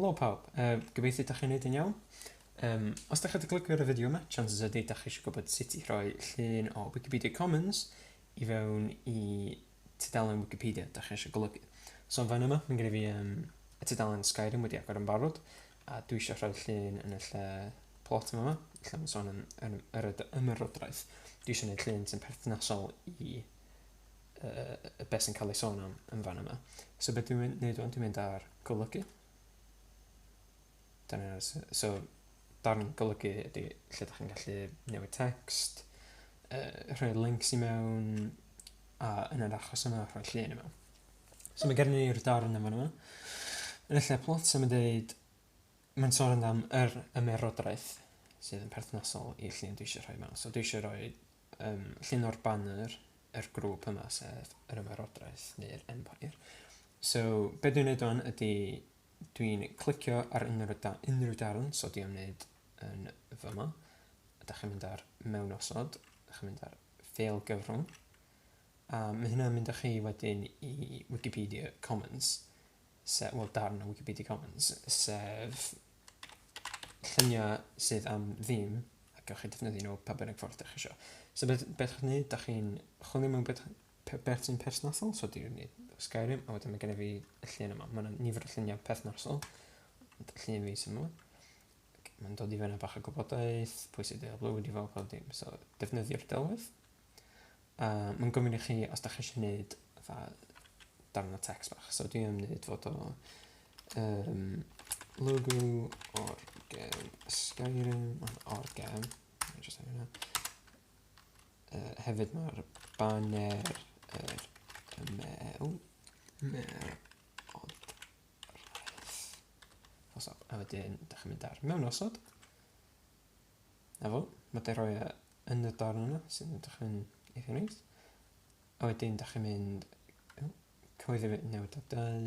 Helo pawb, gobeithio dach chi'n neud yn iawn. Os dach chi wedi clicio ar y fideo yma, chances ydy dach chi eisiau gwybod sut i rhoi llun o Wikipedia Commons i fewn i tudalen Wikipedia dach chi eisiau golygu. So yn fan yma, mae gen i fi y tudalen Skyrim wedi agor yn barod, a dwi eisiau rhoi llun yn y lle plot yma, lle mae'n sôn am yr ymerodraeth. Dwi eisiau gwneud llun sy'n perthnasol i beth sy'n cael ei sôn am yn fan yma. So beth dwi'n mynd wneud wan, dwi'n mynd ar golygu. Dyna, so darn golygu ydy lle ydych chi'n gallu newid text, rhoi links i mewn, a yn yr achos yma rhoi llun i mewn. So mae gen i'r darn yma yma. Yn y lle plot, so mae'n dweud, mae'n sôn am yr ymerodraeth sydd yn perthnasol i'r llun dwi eisiau rhoi mewn. So dwi eisiau rhoi llun o'r banner yr grŵp yma, sef yr ymerodraeth neu'r empire. So be dwi'n neud wan ydy dwi'n clicio ar unrhyw, da, unrhyw darn, so dwi am wneud yn fyma. A da chi'n mynd ar mewnosod, da chi'n mynd ar ffeil gyfrwng. A mae hynna'n mynd â chi wedyn i Wikipedia Commons, se, wel darn o Wikipedia Commons, sef lluniau sydd am ddim, a gewch chi defnyddio nhw pa bynnag ffordd dych chi eisiau. So beth, beth chi'n neud, dach chi'n chwilio mewn beth, beth sy'n perthnasol, so dwi'n neud Skyrim, a wedyn mae gennym fi y llun yma. Mae yna nifer o lluniau perthnasol, ond llun fi sy'n yma. Mae'n dod i fyny bach o gwybodaeth, pwy sydd wedi uploadio fo, pob dim. So, defnyddio'r delwedd. A mae'n gofyn i chi os da chi eisiau gwneud fatha darn o text bach. So dwi am wneud fod o logo o'r gem Skyrim, o'r gem, just hynna. Hefyd mae'r banner yr ymerodraeth. A wedyn, da chi'n mynd ar mewnosod. 'Na fo, ma' 'di rhoi e yn y darn yna sydd yn edrych yn eitha neis. A wedyn dach chi'n mynd, o, cyhoeddi fe newid o dau.